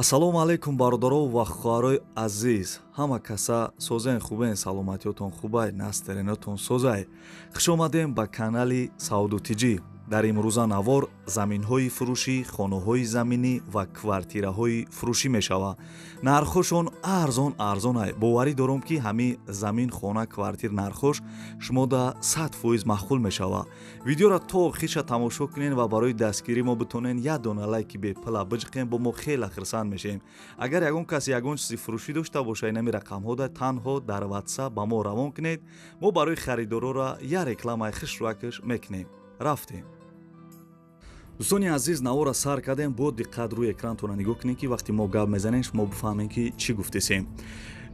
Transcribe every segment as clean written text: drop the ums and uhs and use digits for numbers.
Ассалому алайкум, бародаро ва хоҳарои азиз! Ҳама каса созен, хубен, саломатиётон хубай, настроение тон созай. Хуш омадем ба канали Савдутиҷӣ. Дар имрӯза навор заминҳои фурӯшӣ, хонаҳои заминӣ ва квартираҳои фурӯшӣ мешавад. Нархҳошон арзон арзонай. Боварӣ дорам, ки ҳамин замин, хона, квартир нархҳош шумо да 100% маъқул мешавад. Видеоро то охирша тамошо кунен ва барои дастгирӣ мо битонен як дона лайки бепила биҷиқем, бо мо хеле хирсанд мешавем. Агар ягон кас ягон чизи фурӯшӣ дошта боша, инами рақамҳо да танҳо дар Ватсап ба мо равон кунед. Мо барои харидорора як рекламаи хушрӯакш мекунем. Рафтем, дӯстони азиз, навора сар кардем. Бо диққат рӯи экрантона нигоҳ кунед, ки вақте мо гап мезанем, шумо бифаҳмем, ки чӣ гуфтесем.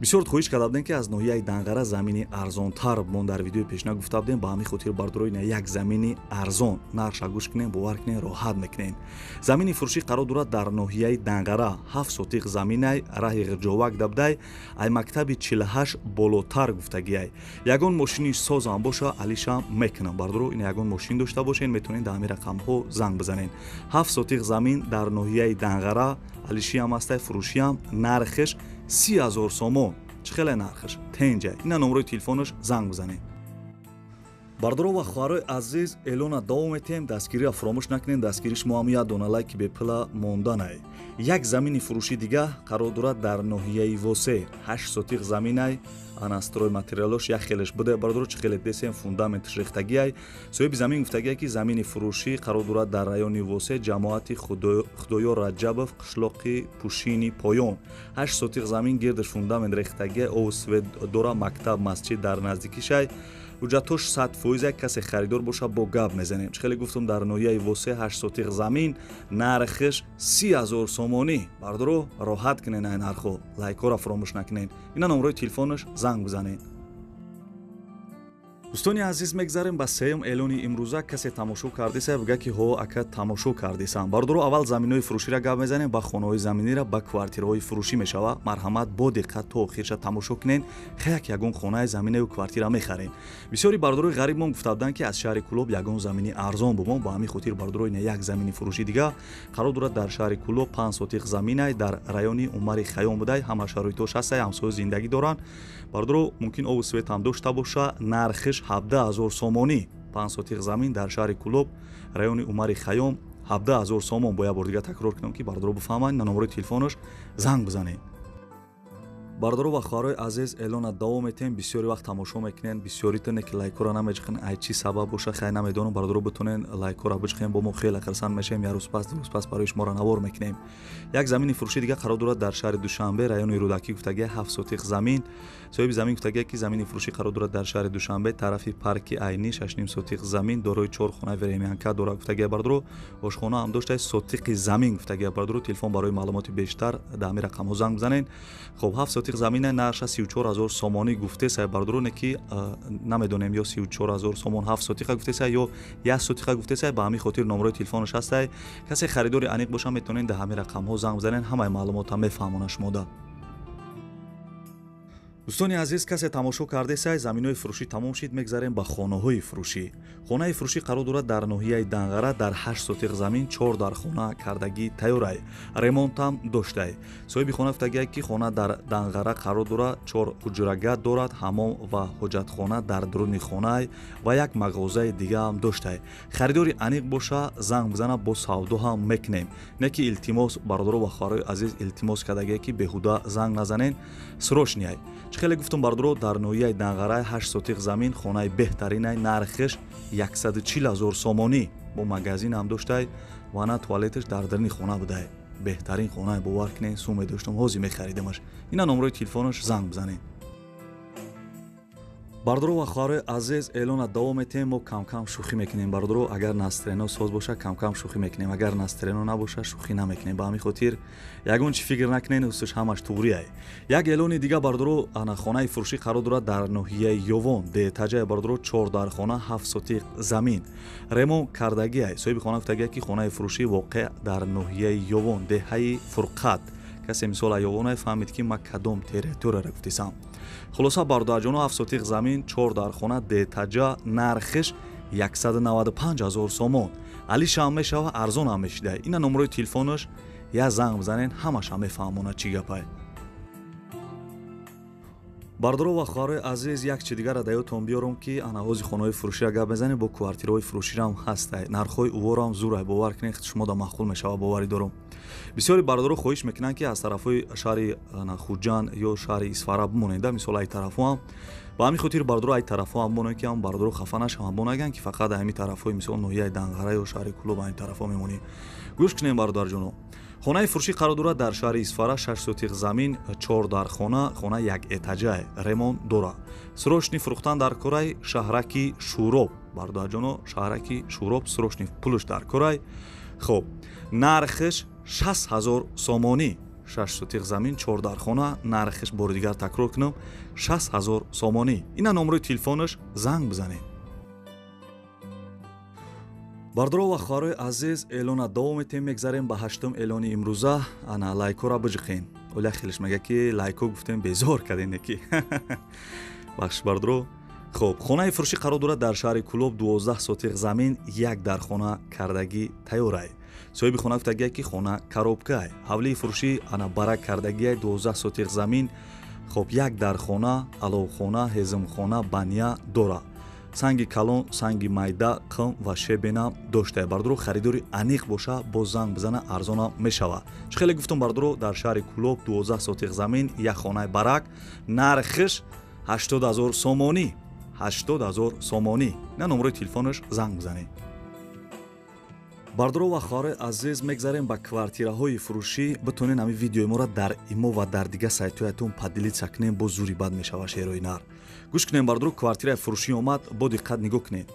Бисёр хоҳиш карда будем, ки аз ноҳияи Данғара замини арзонтар мо дар видеои пешина гуфта будем. Ба ҳамин хотир, бардорои, як замини арзон, нархша гӯш кунем, бовар кунем, роҳат мекунем. Замини фурӯшӣ қарор дорад дар ноҳияи Данғара, 7 сотиқ заминай, раҳи Ғирҷовак дабдай, ай мактаби 48 болотар гуфтагиай. Ягон мошини созам боша, алишам мекунам. Бардоро, ин ягон мошин дошта бошен, метавонед дар ҳамин рақамҳо занг бизанед. 7 сотиқ замин дар ноҳияи Данғара, алишиам ҳастай, фурӯшиам. Нархш 30 000 сомон. Чӣ хеле нархш тенҷа. Ина номрои телефонаш, занг бизанед. Бародаро ва хоҳарои азиз, эълона давом метиҳем. Дастгириро фуромӯш накунед. Дастгири шумо ҳам як дона лайки бепила монданай. Як замини фурӯшӣ дига қарор дорад дар ноҳияи Восе, 8 сотиқ заминай. Ана, стройматериалош як хелеш буде, бародаро, чӣ хеле десем, фундаментш рехтагиай. Соҳиби замин гуфтагиай, ки замини фурӯшӣ қарор дорад дар райони Восе, ҷамоати Худоёр Раҷабов, қишлоқи Пушини Поён. 8 сотиқ замин, гирдаш фундамент рехтагиай, обу свет дора, мактаб, масҷид дар наздикишай. Ҳуҷҷатҳош 100%. Як касе харидор боша, бо гап мезанем. Чӣ хеле гуфтум, дар ноҳияи Восе, 8 сотиқ замин, нархш 30 000 сомонӣ. Бардоро, роҳат кунен ай нархҳо, лайкҳоро фуромӯш накунен. Ина номрои телефонаш, занг бизанед. Дӯстони азиз, мегзарем ба сеюм эълони имрӯза. Касе тамошо кардеса, бига, ки ҳо, ака, тамошо кардесам. Бародаро, аввал заминҳои фурӯширо гап мезанем, ба хонаҳои заминира, ба квартираҳои фурӯшӣ мешава. Марҳамат, бо диққат то охирша тамошо кунен. Хеяк ягон хонаи заминаю квартира мехарем. Бисёри бародарои ғарибмон гуфта буданд, ки аз шаҳри Кӯлоб ягон замини арзон бумон. Ба ҳамин хотир, бародаро, ина як замини фурӯшӣ дига қарор дорад дар шаҳри Кӯлоб, 5 сотиқ заминай, дар райони Умари Хаём будай. Ҳама шароитош ҳастай, ҳамсоя зиндагӣ доранд. Бародаро, мумкин обу свет ҳам дошта боша. Нархиш 17 000 сомонӣ. 5 сотиқ замин дар шаҳри Кӯлоб, райони Умари Хаём, 17 000 сомон. Бо як бор дига такрор кунам, ки бародаро бифаҳманд. На номрои телефонаш, занг бизанед. Бародаро ва хоҳарои азиз, эълона давом метиҳем. Бисёри вақт тамошо мекунен, бисёритоне ки лайкҳоро намеҷиқен, ай чӣ сабаб боша, хай, намедонам. Бародаро, битонен лайкҳоро биҷиқен, бо мо хеле хирсанд мешавем. Як рӯз пас, 2 рӯз пас барои шуморо навор мекунем. Як замини фурӯши дига қарор дорад дар шаҳри Душанбе, райони Рӯдакӣ гуфтагия, 7 сотиқ замин. Соҳиби замин гуфтагия, ки замини фурӯшӣ қарор дорад дар шаҳри Душанбе, тарафи парки Айнӣ, 6,5 сотиқ замин, дорои чор хонаи времянка дорад гуфтагия. Бародаро, ошхона ҳам дошта, сотиқи замин гуфтагия. Бародаро, телефон барои маълумоти бештар дар ҳамин рақамҳо занг бизанед. Хоб, 7 сотиқ замина, нарша 34 000 сомонӣ гуфтеса. Бародароне, ки намедонем, ё 34 000 сомон 7 сотиқа гуфтеса, ё 1 сотиқа гуфтеса. Ба ҳамин хотир номрои телефонаш ҳастай. Касе харидори аниқ боша, метавонед дар ҳамин рақамҳо занг бизанед, ҳамаи маълумота мефаҳмона шумода. Дӯстони азиз, касе тамошо кардесай, заминҳои фурӯшӣ тамом шид, мегзарем ба хонаҳои фурӯшӣ. Хонаи фурӯшӣ қарор дорад дар ноҳияи Данғара, дар 8 сотиқ замин, чор дар хона кардагӣ тайёрай, ремонтам доштай. Соҳиби хона гуфтагиай, ки хона дар Данғара қарор дорад, чор ҳуҷрага дорад, ҳамом ва ҳоҷатхона дар дуруни хонаай ва як мағозаи дигаам доштай. Харидори аниқ боша, занг бизана, бо савдо ҳам мекунем. Не ки илтимос, бародаро ва хоҳарои азиз, илтимос кардагие, ки беҳуда занг назанен, срочный ай. Чӣ хеле гуфтум, бародаро, дар ноҳияи Данғарай, 8 сотиқ замин, хонаи беҳтаринай, нархиш 140 000 сомонӣ. Бо магазинам доштай, вана туалеташ дар даруни хона будай. Беҳтарин хонае, бовар кунед, суме доштам, ҳозир мехаридамаш. Ина номрои телефонаш, занг бизанед. Бародаро ва хоҳарои азиз, эълона давом метиҳем. Мо камкам шӯхӣ мекунем, бародаро. Агар настроение соз боша, камкам шӯхӣ мекунем, агар настроение набоша, шӯхӣ намекунем. Ба ҳамин хотир ягон чӣ фикр накунед, устуш ҳамаш туғрияй. Як эълони дига, бародаро, ана хонаи фурӯшӣ қарор дорад дар ноҳияи Ёвон, Детаҷае. Бародаро, чор дар хона, 7 сотиқ замин, ремонт кардагиай. Соҳиби хона гуфтагиай, ки хонаи фурӯшӣ воқеъ дар ноҳияи Ёвон, деҳаи Фурқат. Касе мисол Ёвонай, фаҳмид, ки ман кадом территорияро гуфтисам. Хулоса, бародарҷоно, 7 сотиқ замин, чор дар хона, детаҷа, нархиш 195 000 сомон. Алишам мешава, арзонам мешида. Ина номрои телефонаш. Я занг бизанен, ҳамаша мефаҳмонад чӣ гапай. Бародаро ва хоҳарои азиз, як чи дигара да ёдтон биёрам, ки ана ҳози хонаҳои фурӯширо гап мезанем, бо квартираҳои фурӯширам ҳастай. Нархҳои уворам зурай, бовар кунед, шумо да маъқул мешава, боварӣ дорам. Бисёри бародаро хоҳиш мекунанд, ки аз тарафҳои шаҳри Хуҷанд ё шаҳри Исфара бимонед, мисол ай тарафҳоам. Ба ҳамин хотир, бародаро, ай тарафҳоам бимонед, ки ҳам бародаро хафа нашаванд, бо нагӯянд, ки фақат ҳамин тарафҳои, мисол, ноҳияи Данғара ё шаҳри Кӯлоб ҳамин тарафҳо мемонӣ. Гӯш кунем, бародарҷоно. Хонаи фурӯшӣ қарор дорад дар шаҳри Исфара, 6 сотиқ замин, 4 дархона, хона як этажае, ремонт дора. Срочный фурӯхтан дар корай, шаҳраки Шӯроб, бародарҷоно, шаҳраки Шӯроб, срочный пулш дар корай. Хоб, нархш 60 ҳазор сомонӣ. 6 сотиқ замин, 4 дархона, нархш, бори дигар такрор кунам, 60 ҳазор сомонӣ. Ина номерои телефонаш, занг бизанед. Бародаро ва хоҳарои азиз, эълона давом метем, мегзарем ба ҳаштум эълони имрӯза. Ана лайкора биҷиқен. Оля хелеш мега, ки лайко гуфтем, безор кардем, ки бахш, бародаро. Хоб, хонаи фурӯшӣ қарор дорад дар шаҳри Кӯлоб, 12 сотиқ замин, як дархона кардагӣ тайёрай. Соҳиби хона гуфтагия, ки хона коробкай. Ҳавлии фурӯшӣ ана барак кардагиай, 12 сотиқ замин, хоб, як дархона, аловхона, ҳезумхона, баня дора. Санги калон, санги майда, қим ва щебень ам доштае. Бародаро, харидори аниқ боша, боз занг бизана, арзонам мешава. Чӣ хеле гуфтум, бародаро, дар шаҳри Кӯлоб, 12 сотиқ замин, як хонаи барак, нархиш 80 ҳазор сомонӣ, 80 ҳазор сомонӣ. На номерои телефонаш, занг бизанед. Бародаро ва хоҳарои азиз, мегзарем ба квартираҳои фурӯшӣ. Битонен ҳамин видеои моро дар имо ва дар дигар сайтҳоятон поделиться кунем, боз зури бад мешава, шерои нар. Гӯш кунем, бародаро, квартираи фурӯшӣ омад, бо диққат нигоҳ кунед.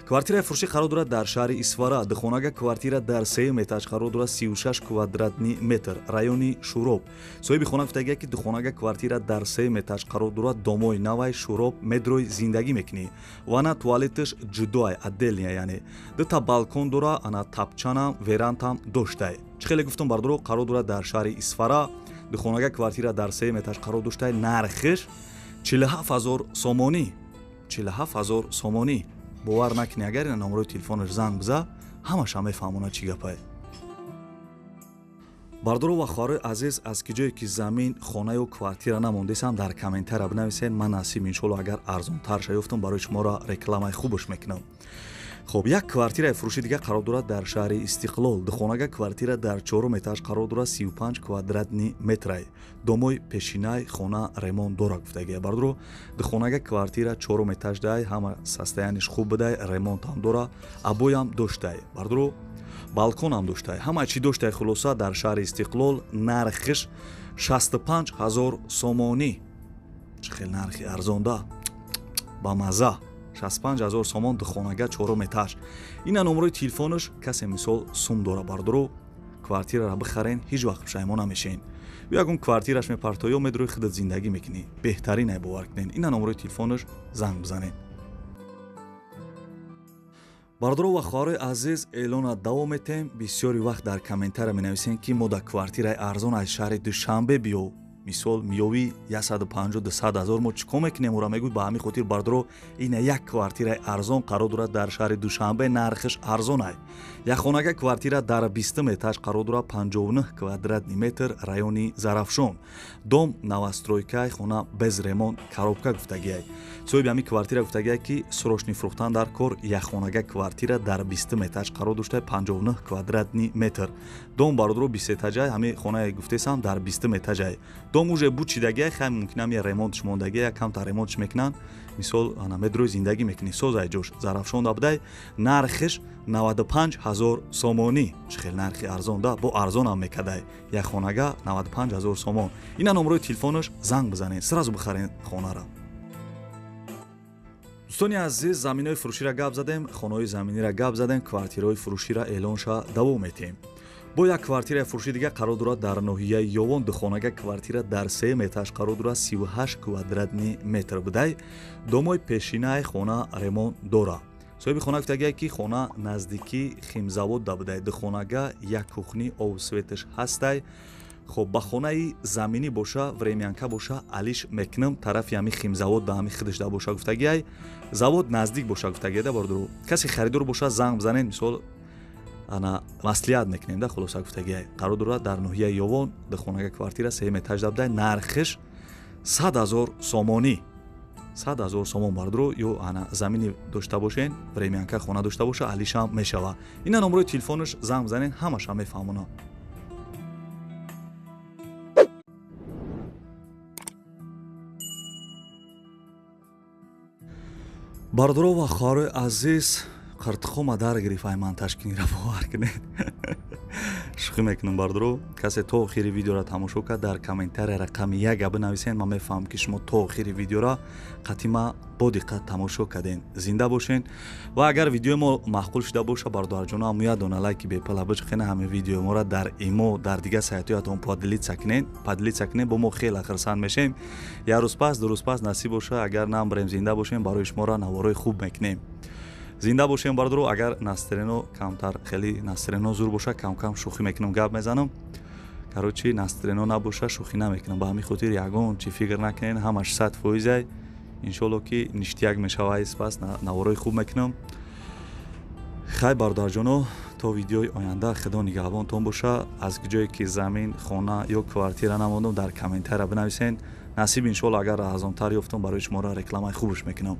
Квартираи фурӯшӣ қарор дорад дар шаҳри Исфара, духонага квартира дар сеюм этаж қарор дорад, 36 квадратный метр, райони Шӯроб. Соҳиби хона гуфтагия, ки духонага квартира дар сеюм этаж қарор дорад, домои навай, Шӯроб, медрой зиндагӣ мекунӣ. Ванна, туалеташ ҷудоай, отдельная, яъне дута балкон дора, ана тапчанам, верандам доштай. Чӣ хеле гуфтум, бародаро, қарор дорад дар шаҳри Исфара, духонага квартира дар сеюм этаж қарор доштай, нархиш 47 ҳазор сомонӣ, 47 ҳазор сомонӣ. Бовар накунӣ, агар ина номерои телефонаш, занг биза, ҳамаша мефаҳмонад чӣ гапае. Бародаро ва хоҳарои азиз, аз ки ҷое ки замин, хонаю квартира намондесам, дар комментария бинависед. Ман насиб, иншолло, агар арзонтар шаёфтам, барои шуморо рекламаи хубаш мекунам. Хоб, як квартираи фурӯши дигар қарор дорад дар шаҳри Истиқлол, духонага квартира дар чорум этаж қарор дорад, 35 квадратный метрай, домои пешинай, хона ремонт дора гуфтагия. Бародаро, духонага квартира чорум этаж дай, ҳама состояние ш хуб будай, ремонтам дора, обоям доштай, бародаро, балконам доштай, ҳама чӣ доштай. Хулоса, дар шаҳри Истиқлол нархиш 65 ҳазор сомонӣ. Чӣ хел нархи арзонда, ба мазза, 65 ҳазор сомон, духонага, чорум этаж. Ина номерои телефонаш. Касе, мисол, сум дора, бародаро, квартираро бихарен, ҳеҷ вақт пушаймон намешен. Ё ягон квартираш мепартоӣ, ё медрои худат зиндагӣ мекунӣ, беҳтарин, бовар кунен. Ина номерои телефонаш, занг бизанед. Бародаро ва хоҳарои азиз, эълона давом метем. Бисёри вақт дар комментария менависем, ки мо дар квартираи арзон аз шаҳри Душанбе биё. Мисол, миёви 150 200 ҳазор, мо чӣ кор мекунем ура, мегӯй. Ба ҳамин хотир, бародаро, ина як квартираи арзон қарор дорад дар шаҳри Душанбе, нархиш арзонай. Як хонага квартира дар 20-ум этаж қарор дорад, 59 квадратный метр, райони Зарафшон, дом новостройкай, хона без ремонт, коробка гуфтагиай. Соҳиби ҳамин квартира гуфтагиай, ки срочный фурӯхтан дар кор. Як хонага квартира дар 20-ум этаж қарор дошта, 59 квадратный метр дом, бародаро, бистэтажай. Ҳамин хонае гуфтесам дар 20-ум этажай, дом уже бучидагиай. Хай, мумкинам я ремонтш мондагиай, камтар ремонтш мекунанд. Мисол, ана медрои зиндагӣ мекунӣ, созай ҷош, Зарафшон будай. Нархиш 95 ҳазор сомонӣ. Чӣ хел нархи арзон да, бо арзонам мекадай. Як хонага 95 ҳазор сомон. Ина номерои телефонаш, занг бизанед, сразу бихарен хонара. Дӯстони азиз, заминои фурӯширо гап задем, хонаҳои заминиро гап задем, квартираҳои фурӯширо эълонша давом метиҳем. Бо як квартираи фурӯши дигар қарор дорад дар ноҳияи Ёвон, духонага квартира дар сеюм этаж қарор дорад, 38 квадратный метр будай, домои пешинаи, хона ремонт дора. Соҳиби хона гуфтагия, ки хона наздикӣ химзавод да будай, духонага, як кухни, об, светаш ҳастай. Хоб, ба хонаи заминӣ боша, времянка боша, алиш мекунам, тарафи ҳами химзавод да ҳами хидаш да боша гуфтагиай, завод наздик боша гуфтагиай да. Бародаро, касе харидор боша, занг бизанед. Мисол. Ана маслиҳат мекунем да, хулоса гуфтагиай. Қарор дорад дар ноҳияи Ёвон, духонага квартира сеюм этажда будай, нархиш 100 000 сомонӣ, 100 000 сомон. Бардро, ё ана замини дошта бошен, времянка хона дошта боша, алишам мешава. Ина номерои телефонаш, занг бизанен, ҳамаша мефаҳмона. Бардоро ва хоҳарои азиз, қиртихома дар гирифай ман ташкинира, бовар кунед, шӯхӣ мекунам. Бардоро, касе то охири видеоро тамошо кард, дар комментария рақами яка бинависен. Ман мефаҳмам, ки шумо то охири видеора қатима бо диққат тамошо кардем. Зинда бошен. Ва агар видеои мо маъқул шуда боша, бародарҷоно, ҳаму як дона лайки бепала бичиқена, ҳамин видеои моро дар имо, дар дигар сайтҳоятон поделиться кунен, бо мо хеле хурсанд мешем. Як рӯз пас, 2 рӯз пас, насиб боша, агар намбарем, зинда бошем, барои шуморо наворои хуб мекунем. Зинда бошем, бардоро. Агар настроение камтар, хеле настроение зур боша, камкам шӯхӣ мекунам, гап мезанам. Короче, настроение набоша, шӯхӣ намекунам. Ба ҳамин хотир ягон чӣ фикр накунен, ҳамаш 100%-ай. Иншолло, ки ништяк мешава, пас наворои хуб мекунам. Хай, бародарҷоно, то видеои оянда худо нигаҳбонтон боша. Аз ҷое ки замин, хона ё квартира намондум, дар комментария бинависен. Насиб, иншолло, агар арзонтар ёфтум, барои шуморо рекламаи хубш мекунам.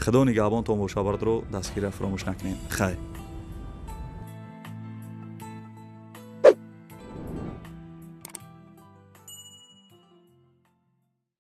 Худо нигаҳбонтон боша, бардоро, дастгирия фаромӯш накунед. Хай.